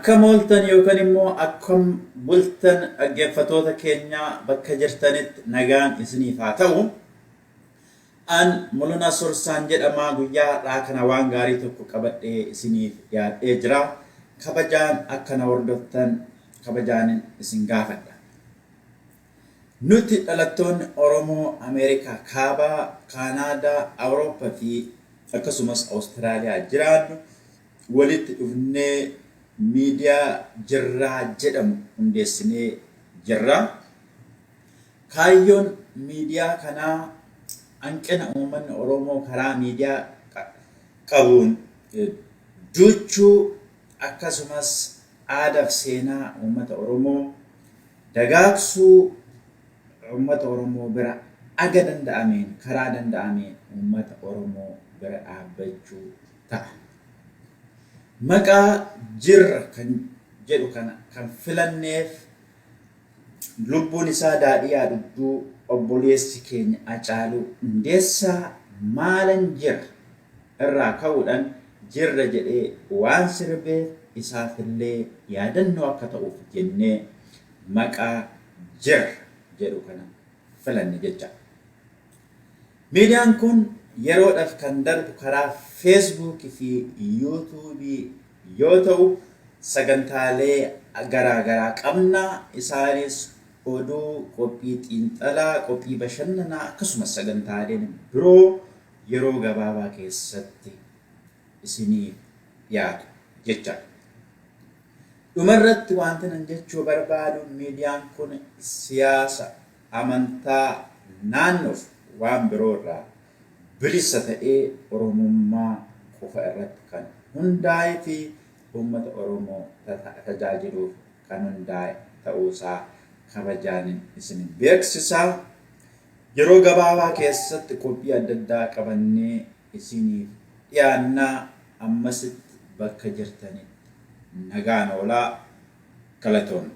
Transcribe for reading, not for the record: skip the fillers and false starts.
Akkam ooltan yookaan immoo akkam bultan dhaggeeffatoota keenya bakka jirtanitti nagaan isiniif haa ta'u. An Mulunaa Sorsaan jedhama guyyaa har'aa kana waan gaarii tokko qabadhee isiniif dhiyaadhee jira. Kabajaan akka na hordoftan kabajaanin isin gaafadha. Nuti dhalattoonni Oromoo Ameerikaa Kaabaa, Kaanaadaa, Awurooppaa fi akkasumas Awustiraaliyaa jiraannu walitti dhufnee miidiyaa Jirraa jedhamu hundeessinee jirra. Kaayyoon miidiyaa kanaa hanqina uummanni Oromoo karaa miidiyaa qabuun duuchuu akkasumas aadaaf seenaa uummata Oromoo dagaagsuu uummata Oromoo bira aga danda'ameen karaa danda'ameen uummata Oromoo bira dhaabbachuu ta'a. Maqaa Jirra kan jedhu kana kan filanneef lubbuun isaa daadhii haa dhugduu obboleessi keenya Hacaaluu Hundeessaa maalan jira irraa ka'uudhaan jirra jedhee waan sirbeef isaafillee yaadannoo akka ta'uuf jennee maqaa Jirra jedhu kana filanne jecha. Miidiyaan kun yeroodhaaf kan darbu karaa Facebook fi YouTube yoo ta'u, sagantaalee garaa garaa qabna. Isaanis oduu, qophii xiinxalaa, qophii bashannanaa akkasumas sagantaaleen biroo yeroo gabaabaa keessatti isiniif dhiyaatu jechaadha. Dhumarratti wanti nan jechuu barbaadu miidiyaan kun siyaasa, amantaa, naannoof waan biroo irraa bilisa ta'ee Oromummaa qofa irratti kan hundaa'ee fi uummata Oromoo tajaajiluuf kan hundaa'e ta'uusaa kabajaanin isin beeksisa. Yeroo gabaabaa keessatti qophii adda addaa qabannee isiniif dhiyaannaa ammasitti bakka jirtanitti nagaan oolaa galatooma.